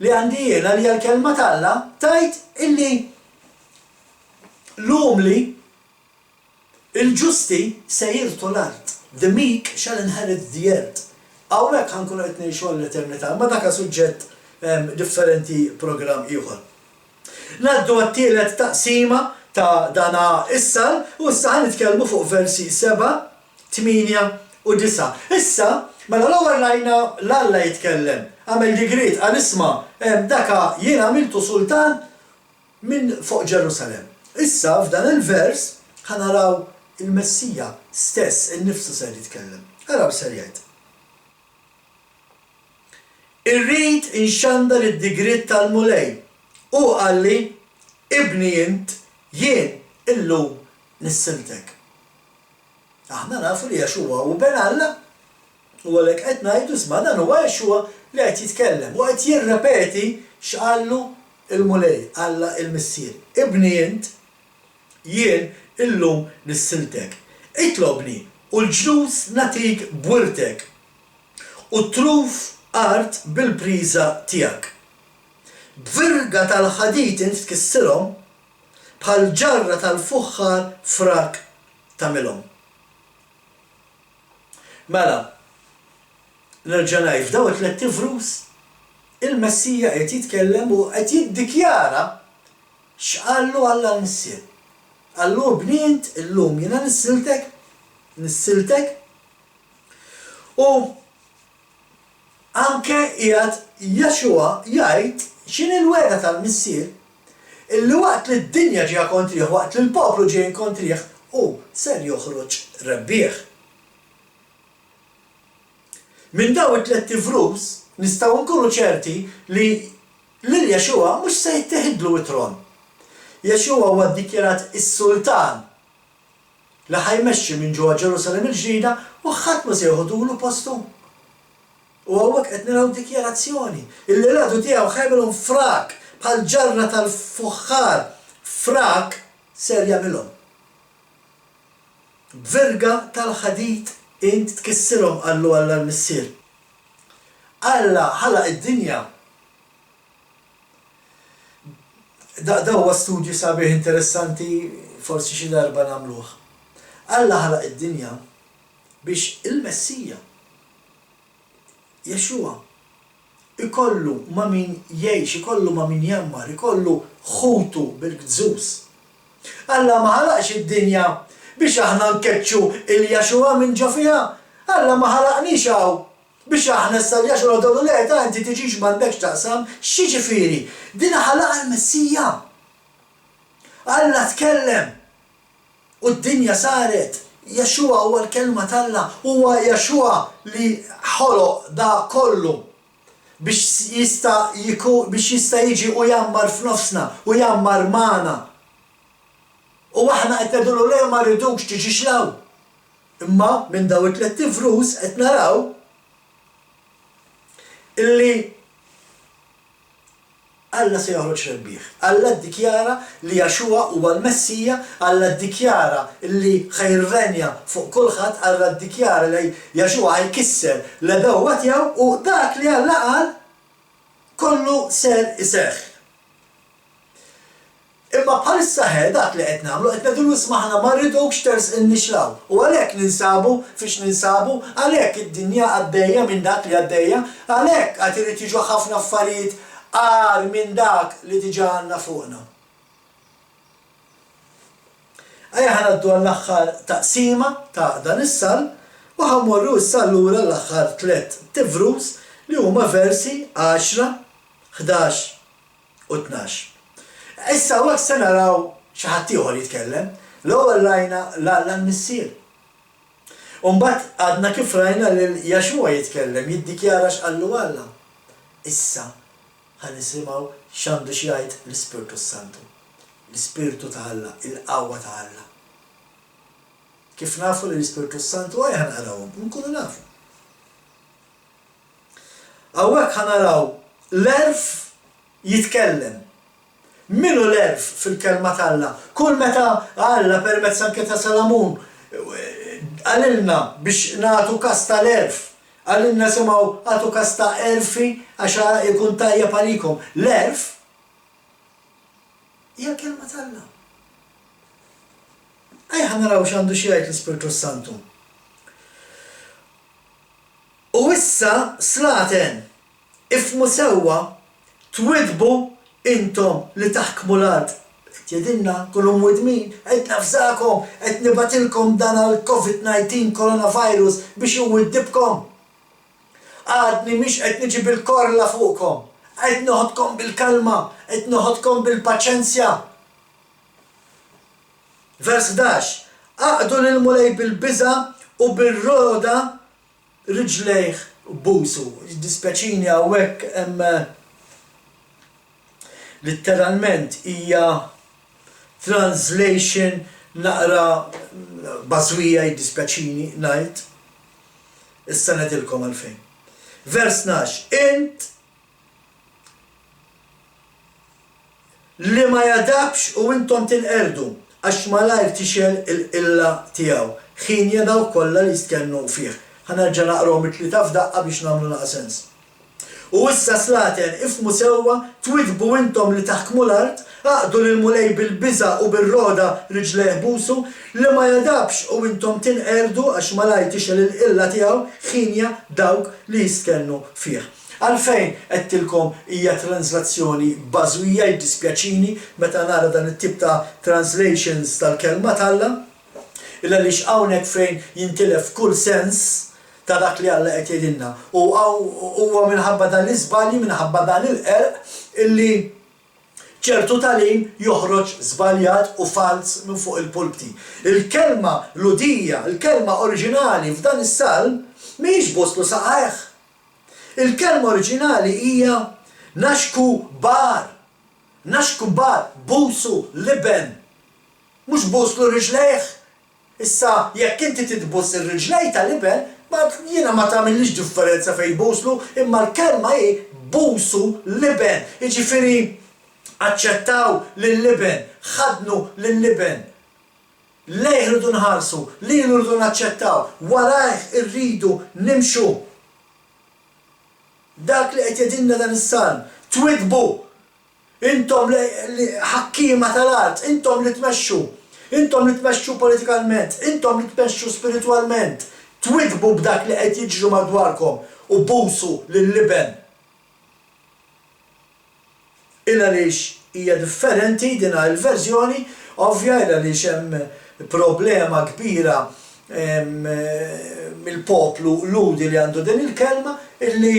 li għandi jiena li hija l-kelma t'Alla, tgħid illi l-umli, il-ġusti se jirtu l-art, the meek shall inherit the earth. Hawnhekk ħa nkunu qed ngħixu għall-eternità, imma dak suġġett differenti programm ieħor. Ngħaddu għat-tielet taqsima ta' dan is-salm u issa ħa nitkellmu fuq versi 7, 8 u 9. Issa, mela l-ewwel rajna 'l Alla jitkellem, għamel digriet, qal isma', daka jien għamiltu sultan minn fuq Ġerusalemm. Issa f'dan il-vers ħa naraw il-Messija stess innifsu ser jitkellem. Araw x'ser jgħid. Irrid inxandar id-digriet tal-Mulej. Hu qalli, Ibni int, jien illum nissiltek. Aħna nafu li Yeshua hu Ben Alla, u għalhekk qed ngħidu, isma' dan huwa Yeshua li qed jitkellem u qed jirrepeti x'qallu l-Mulej, Alla il-Missier. Ibni int, jien illum nissiltek. Itlobni, u l-ġnus nagħtik b'wirtek. U t-truf art bil-priża tiegħek. B'virga tal-ħadid int tkissirhom, bħal ġarra tal-fuħħar frak tagħmilhom. Mela, nerġa' ngħid, f'dawn it-tlett ivrus, il-Messija qiegħed jitkellem u qed jiddikjara x'qallu Alla l-Missier. Qallu, Ibni int, illum jiena nissiltek, nissiltek, U anke qiegħed Yeshua jgħid x'inhi l-wegħda tal-Missier, illi waqt li d-dinja ġejja kontrih, waqt li l-poplu ġejjin kontrih, hu ser joħroġ rebbieħ. Minn dawn it-tlett ivrus nistgħu nkunu ċerti li lil Yeshua mhux se jitteħidlu t-tron. Yeshua huwa ddikjarat is-Sultan li ħa jmexxi minn ġewwa Ġerusalemm il-Ġdida u ħadd ma se jeħodulu postu. U hawnhekk qed naraw dikjarazzjoni illi l-għadu tiegħu ħa jagħmilhom frak. Bħal ġarra tal-fuħħar frak ser jagħmilhom. B'virga tal-ħadid int tkissirhom, qallu Alla l-Missier. Alla ħalaq id-dinja. Da da huwa studju sabiħ interessanti forsi xi darba nagħmluh. Alla ħalaq id-dinja biex il-Messija, Yeshua, ikollu ma' min jgħix, ikollu ma' min jgħammar, ikollu ħutu bil-gżuż. Alla ma ħalaqx id-dinja biex aħna nkeċċu 'l Yeshua minn ġo fiha. Alla ma ħalaqniex hawn biex aħna issa 'l Yeshua ngħidulu le ta' inti tiġix m'għandekx x'taqsam. X'jiġifieri? Din ħalaqha l-Messija. Alla tkellem u d-dinja saret. Yeshua huwa l-Kelma t'Alla. Huwa Yeshua li ħoloq da kollu biex jista' biex jista' jiġi u jgħammar f'nofsna u jgħammar magħna. U aħna qed ngħidulu le ma rridukx tiġix 'l hawn. Imma minn dawn it-tlett ivrus qed naraw illi Alla se joħroġ rebbieħ. Alla ddikjara li Yahshua huwa l-Messija, Alla ddikjara li ħa jirrenja fuq kulħadd, Alla ddikjara li Yahshua ħa jkisser l-għedewwa tiegħu u dak li Alla qal kollu ser iseħħ. Imma bħalissa ħe dak li qed nagħmlu qed ngħidulu isma' aħna ma rridukx tersqilniex 'l hawn. U għalhekk ninsabu fiex ninsabu, għalhekk id-dinja għaddejja minn dak li għaddejja, għalhekk għad irid jiġu ħafna affarijiet agħar minn dak li diġà għandna fuqna. Ejja ħa ngħaddu għall-aħħar taqsima ta' dan is-salm u ħa mmorru issa allura l-aħħar tlett tivrus li huma versi għaxra, 11 u 12. Issa hawnhekk se naraw xi ħadd ieħor jitkellem. L-ewwel rajna 'l Alla l-Missier. U mbagħad għadna kif rajna lil Yahshua jitkellem, jiddikjara x'qallu Alla. Issa ħa nisimgħu x'għandu xi jgħid l-Ispirtu s-Santu. L-Ispirtu ta' Alla, il-qawwa ta' Alla. Kif nafu li l-Ispirtu s-Santu ejja ħa naqrawhom u nkunu nafu. Hawnhekk ħa naraw l-għerf jitkellem. Min hu l-għerf fil-Kelma t'Alla? Kull meta Alla permezz anke ta' Salamun qalilna biex nagħtu kas tal-għerf, qalilna simgħu agħtu kas ta' għerfi għax ikun tajjeb għalikom. L-għerf hija l-Kelma t'Alla. Ejja ħa naraw x'għandu xi jgħid l-Ispirtu s-Santu. U issa, slaten, ifhmu sewwa, twiddbu intom li taħkmu l-art. Qed jgħidilna, kunu mwiddmin, qed navżakom, qed nibgħatilkom dan għall-Covid 19 coronavirus biex inwiddibkom. Għadni mhix qed niġi bil-korla fuqkom, qed noħodkom bil-kalma, qed noħodkom bil-paċenzja. Vers 11, Aqdu lill-Mulej bil-biża' u bir-rogħda riġlejh busu. Jiddispjaċini hawnhekk hemm litteralment hija translation naqra bażwija jiddispjaċini ngħid. Issa ngħidilkom għalfejn. Vers 12, Int Li ma jadabx u intom tinqerdu, għax malajr tixgħel il-qilla tiegħu, ħienja dawk kollha li jistkennu fih. Ħa nerġa' naqrahom it-tlieta f'daqqa biex nagħmlu naqa' sens. U issa, slaten, ifhmu sewwa, twiddbu intom li taħkmu l-art, aqdu lill-Mulej bil-biża' u bir-rogħda riġlejh busu, li ma jadabx u intom tinqerdu, għax malajr tixgħel il-qilla tiegħu, ħienja dawk li jistkennu fih. Għalfejn għedtilkom hija translazzjoni bażwija, jiddispjaċini meta nara dan it-tip ta' translations tal-Kelma t'Alla, il-għaliex hawnhekk fejn jintilef kull sens ta' dak li Alla qed jgħidilna. U huwa minħabba dan l-iżbalji, minħabba dan il-qerq illi ċertu tagħlim joħroġ żbaljat u falz minn fuq il-pulpti. Il-kelma Lhudija, il-kelma oriġinali f'dan is-salm mhijiex buslu saqajh. Il-kelma oriġinali hija naxku bar. Naxku bar, busu l-iben. Mhux buslu riġlejh. Issa, jekk inti titbus ir-riġlejn tal-iben, ma, jiena ma tagħmillix differenza fejn tbuslu, imma l-kelma hi busu l-iben. Jiġifieri. Aċċettaw lill-Iben, ħaddnu lill-Iben. Lejh irridu nħarsu, lilu rridu naċċettaw, warajh irridu nimxu. Dak li qed jgħidilna dan is-salm, twiddbu! Intom li ħakkiema tal-art, intom li tmexxu, intom li tmexxu politikalment, intom li tmexxu spiritwalment, twiddbu b'dak li qed jiġri madwarkom u busu lill-Iben. Il għaliex hija differenti dina il-verżjoni, ovvja il għaliex hemm problema kbira mill-poplu Lhudi li għandu din il-kelma illi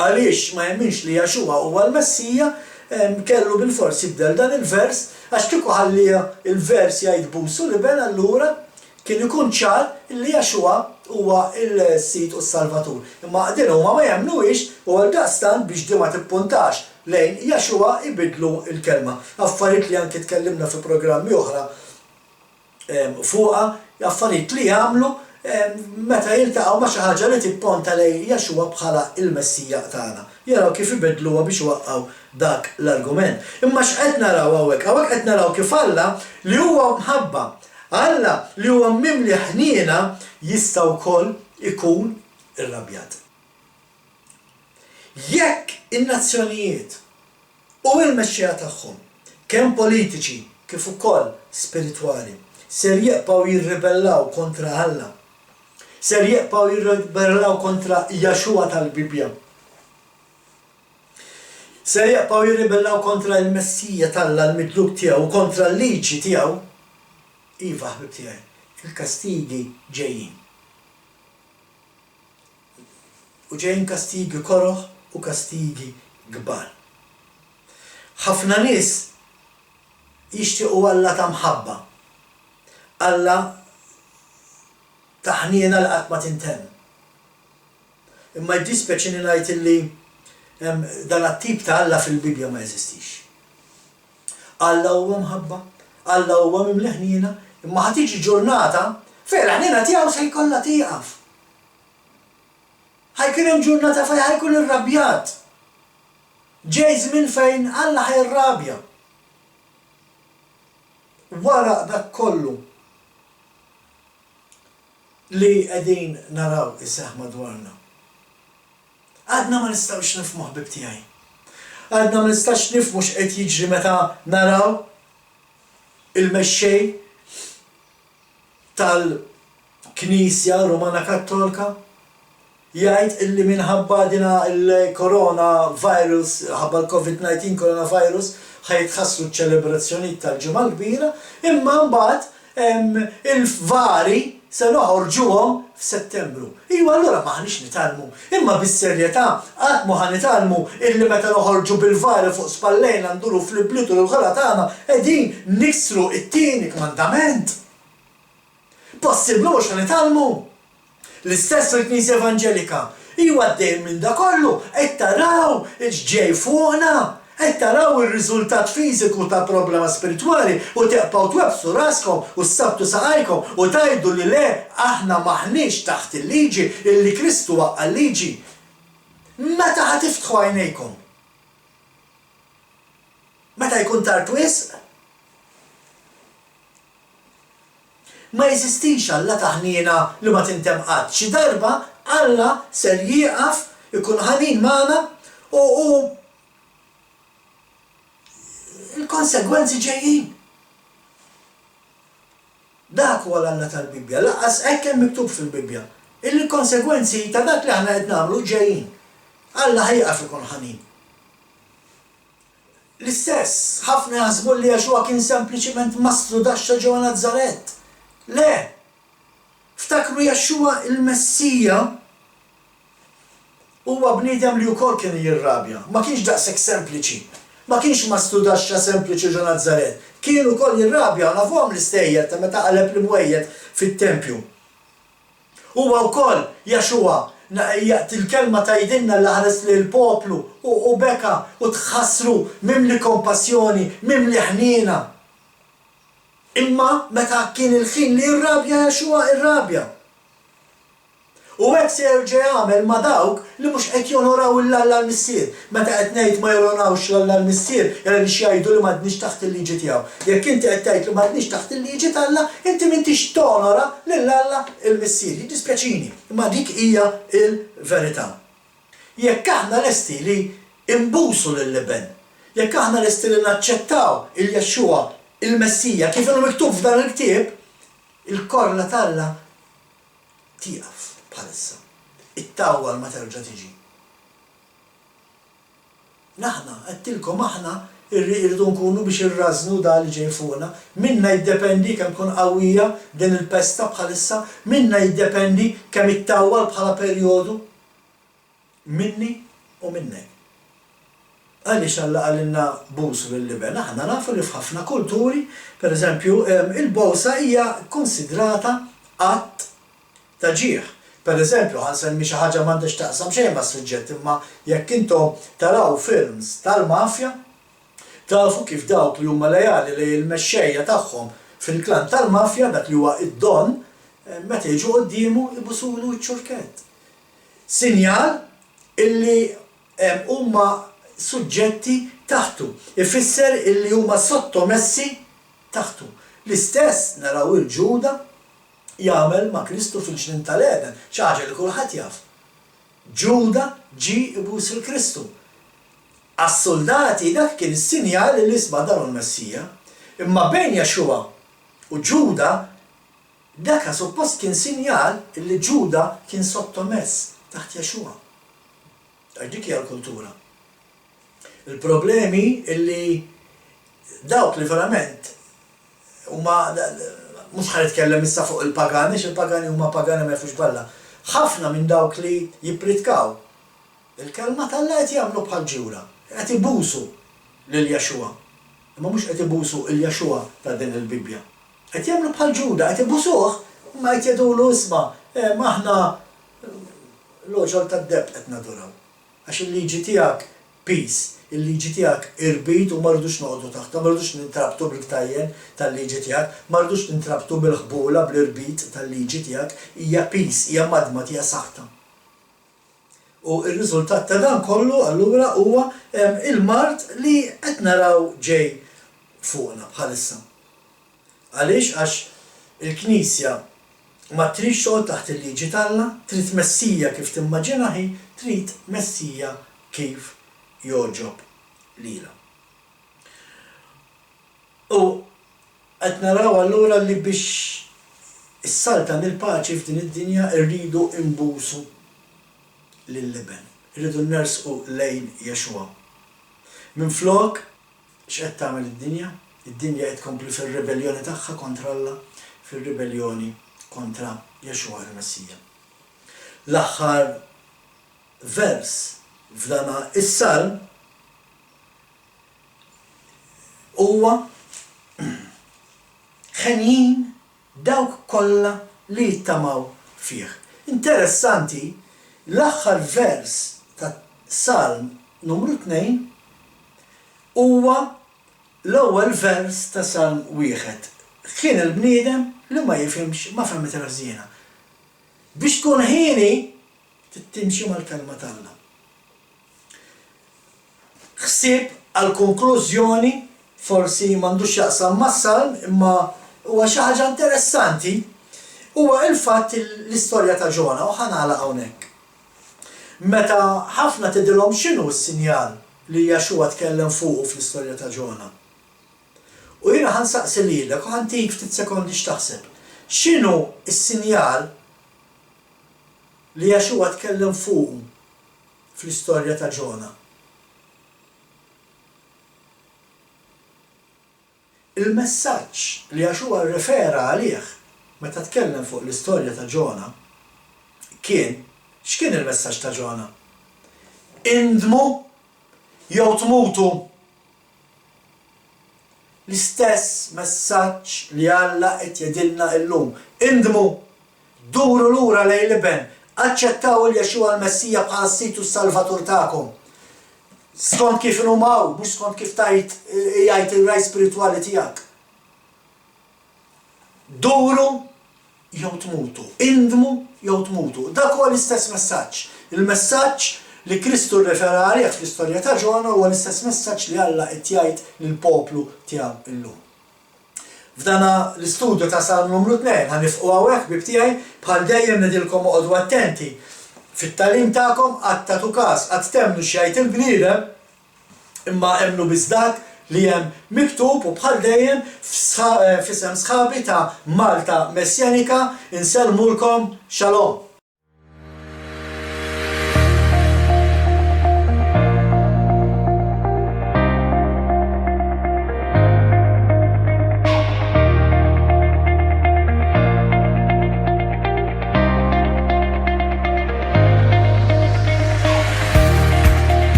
għaliex ma jemminx li Yahshua huwa l-Messija kellu bilfors jibdel dan il-vers għax kieku ħalliha il-vers jgħid busu l-iben allura Kien ikun ċar li Yahshua huwa l-Sid u s-Salvatur. Imma din huma ma jemmnuhiex u għaldaqstant biex din ma tippuntax lejn Yahshua jbiddlu l-kelma. Affarijiet li anki tkellimna fi programmi oħra fuqha, affarijiet li jagħmlu meta jiltaqgħu ma' xi ħaġa li tipponta lejn Yahshua bħala l-Messija tagħna. Jaraw kif ibiddluha biex iwaqqgħu dak l-argument. Imma x'qed naraw hawnhekk? Hawnhekk qed naraw kif Alla, li huwa mħabba, Alla li huwa mimli ħniena jista' wkoll ikun irrabjat. Jekk in-nazzjonijiet u l-mexxejja tagħhom, kemm politiċi kif ukoll spiritwali, ser jibqgħu jirribellaw kontra Alla, ser jibqgħu jirribellaw kontra Yahshua tal-Bibbja, ser jibqgħu jirribellaw kontra l-Messija t'Alla, l-Midluk tiegħu, u kontra l-liġi tiegħu, iva, ħbieb tiegħi, il-kastigi ġejjin. U ġejjin kastigi koroh u kastigi kbar. Ħafna nies jixtiequ Alla ta' mħabba, Alla ta' ħniena li qatt ma tintemm. Imma jiddispjaċini ngħid illi dan t-tip ta' Alla fil-Bibbja ma jeżistix. Alla huwa mħabba, Alla huwa mimli ħniena, imma ħa tiġi ġurnata fejn il-ħniena tiegħu se jkollha tieqaf. Ħa jkun hemm ġurnata fejn ħa jkun irrabjat. Ġej żmien fejn Alla ħa jirrabja. Wara dak kollu li qegħdin naraw iseħħ madwarna. Għadna ma nistgħux nifhmu ħbieb tiegħi. Għadna ma nistax nifhmu x'qed jiġri meta naraw il-mexxej tal-Knisja Rumana Kattolka jgħid illi minħabba dina l-corona virus, ħabba l-Covid 19 corona virus, ħa jitħassru ċ-ċelebrazzjonijiet tal-Ġimgħa l-Kbira, imma mbagħad il-vari se noħorġuhom f'Settembru. Iwa allura m'aħniex nitgħallmu. Imma bis-serjetà qatt mhu ħa nitgħallmu illi meta noħorġu bil-vari fuq spallejna nduru fl-ibliet u l-irħula tagħna qegħdin niksru t-tieni kmandament. Possibbli mhux ħa nitgħallmu? L-istess fil-Knisja Evanġelika. Iwa għaddejjin minn da kollu, qed taraw x'ġej fuqna? Qed taraw ir-riżultat fiżiku ta' problema spiritwali u tibqgħu twebbsu raskom u ssabbtu saqajkom u tgħidu li le aħna m'aħniex taħt il-liġi, illi Kristu waqqa' l-liġi. Meta ħa tiftħu għajnejkom? Meta jkun tard wisq? Ma jeżistix Alla ta' ħniena li ma tintemm qatt. Xi darba Alla ser jieqaf ikun ħanin magħna u u l-konsegwenzi ġejjin. Dak huwa l-Alla tal-Bibbja. Lanqas hekk hemm miktub fil-Bibbja. Illi l-konsegwenzi ta' dak li aħna qed nagħmlu ġejjin. Alla ħa jieqaf ikun ħanin. L-istess, ħafna jaħsbu li Yeshua kien sempliċiment mastrudaxxa ġewwa Nazaret. Le! Ftakru Yeshua il-Messija huwa bniedem li wkoll kien jirrabja. Ma kienx daqshekk sempliċi. Ma kienx mastrudaxxa sempliċi ġo Nazaret. Kien ukoll jirrabja u nafuhom l-istejjer ta' meta qaleb l-imwejjed fit-tempju. Huwa wkoll, Yeshua, il-Kelma tgħidilna li ħares lill-poplu u u beka u tħassru, mimli kompassjoni, mimli ħniena. Imma meta kien il-ħin li jirrabja Yeshua irrabja. U hekk se jerġa' jagħmel ma' dawk li mhux qed jonoraw 'l Alla l-Missier. Meta qed ngħid ma jonorawx 'l Alla l-Missier, għaliex jgħidu li m'għadniex taħt il-liġi tiegħu. Jekk inti qed tgħid li m'għadniex taħt il-liġi t'Alla, inti m'intix tonora lil Alla l-Missier. Jiddispjaċini, imma dik hija l-verità. Jekk aħna lesti li nbusu lill-Iben, jekk aħna lesti li naċċettaw 'il Yeshua, il-Messija, kif inhu miktub f'dan il-ktieb, il-korla t'Alla tieqaf bħalissa. Ittawwal ma terġa' tiġi. Aħna, għedtilkom aħna rridu nkunu biex irrażżnu dan li ġej fuqna. Minna jiddependi kemm tkun qawwija din il-pesta bħalissa, minna jiddependi kemm ittawwal bħala perjodu. Minni u minnek. Għaliex Alla qalilna busu lill-Iben? Aħna nafu li f'ħafna kulturi, per eżempju, il-bowsa hija kkunsidrata att ta' ġieħ. Per eżempju, ħa nsemmi xi ħaġa m'għandha x'taqsam xejn mas-suġġett imma jekk intom taraw films tal-mafja, tafu kif dawk li huma leali lejn il-mexxejja tagħhom fil-klan tal-mafja, dak li huwa d-don, meta jiġu quddiemu ibusulu ċ-ċurkett. Sinjal illi huma suġġetti taħtu. Ifisser illi huma sottomessi taħtu. L-istess naraw 'il Ġuda jagħmel ma' Kristu fil-ġnien tal-Għeden, xi ħaġa li kulħadd jaf. Ġuda ġie ibus 'il Kristu. Għas-suldati dak kien is-sinjal illi isma' dan hu l-Messija. Imma bejn Yeshua u Ġuda dak suppost kien sinjal illi Ġuda kien sottomess taħt Yeshua. Għax dik hija l-kultura. Il-problemi illi dawk li verament huma mhux ħa nitkellem issa fuq il-pagani, għax il-pagani huma pagani ma jafux b'Alla. Ħafna minn dawk li jippritkaw il-kelma t'Alla qed jagħmlu bħal ġiwra, qed ibusu lil Yeshua, imma mhux qed ibusu 'l Yeshua ta' din il-Bibbja. Qed jagħmlu bħal Ġuda, qed ibusuh, imma qed jgħidulu isma' aħna L-għoġol tad-deheb qed naduraw. Għax il-liġi tiegħek piż, il-liġi tiegħek irbit u ma rridux noqogħdu taħtha, ma rridux nintrabtu bil-ktajjen tal-liġi tiegħek, ma rridux nintrabtu bil-ħbula, bl-irbit tal-liġi tiegħek, hija piż, hija madmad, hija saħta. U r-riżultat ta' dan kollu allura huwa il-mard li qed naraw ġej fuqna bħalissa. Għaliex? Għax il-Knisja ma tridx toqgħod taħt il-liġi t'Alla, trid Messija kif timmaġinah hi, trid Messija kif jogħġob lilha. U qed naraw allura li biex issaltan il-paċi f'din id-dinja rridu nbusu lill-Iben, irridu nersqu lejn Yeshua. Minflok X'qed tagħmel id-dinja? Id-dinja qed tkompli fir-ribelljoni tagħha kontra Alla, fir-ribelljoni kontra Yeshua il-Messija. L-aħħar vers f'dan is-salm huwa Henjin dawk kollha li jittamaw fih. Interessanti, l-aħħar vers ta' Salm numru 2 Huwa l-ewwel vers ta' Salm wieħed. Ħien il-bniedem li ma jifhimx ma fehmet il-ħżiena. Biex tkun ħieni trid timxi mal-Kelma t'Alla. Ħsieb għall-konklużjoni forsi m'għandux x'jaqsam mas-Salm imma huwa xi ħaġa interessanti huwa il-fatt l-istorja ta' Ġona u ħa nagħlaq hawnhekk. Meta ħafna tgħidilhom x'inhu s-sinjal li Yeshua tkellem fuqu fl-istorja ta' Ġona. U jiena ħa nsaqsi lilek u ħa ntik ftit sekondi x'taħseb. X'inhu s-sinjal li Yeshua tkellem fuqu fl-istorja ta' Ġona? Il-messaġġ li Yeshua rrefera għalih meta tkellem fuq l-istorja ta' Ġona kien, x'kien il-messaġġ ta' Ġona? Indmu jew tmutu! L-istess messaġġ li Alla qed jgħidilna illum, Indmu! Duru lura lejn l-Iben, aċċettaw 'il Yeshua l-Messija bħala s-Sid u s-Salvatur tagħkom. Skont kif inhuma hawn, mhux skont kif tgħid jgħid ir-ragħaj spiritwali tiegħek. Duru. jew tmutu. Indmu jew tmutu. Dak huwa l-istess messaġġ. Il-messaġġ li Kristu rrefera għalih fl-istorja ta' Ġona huwa l-istess messaġġ li Alla qed jgħid lill-poplu tiegħu llum. F'dana l-istudju ta' Salm numru 2 ħa nifqu hawnhekk ħbieb tiegħi, bħal dejjem ngħidilkom oqogħdu attenti fit-tagħlim tagħkom qatt tagħtu każ, qatt temmnu x'jgħid il-bniedem, Imma emmnu biss dak li hemm miktub u bħal dejjem f'isem sħabi ta' Malta Messjanika insellmulkom Shalom.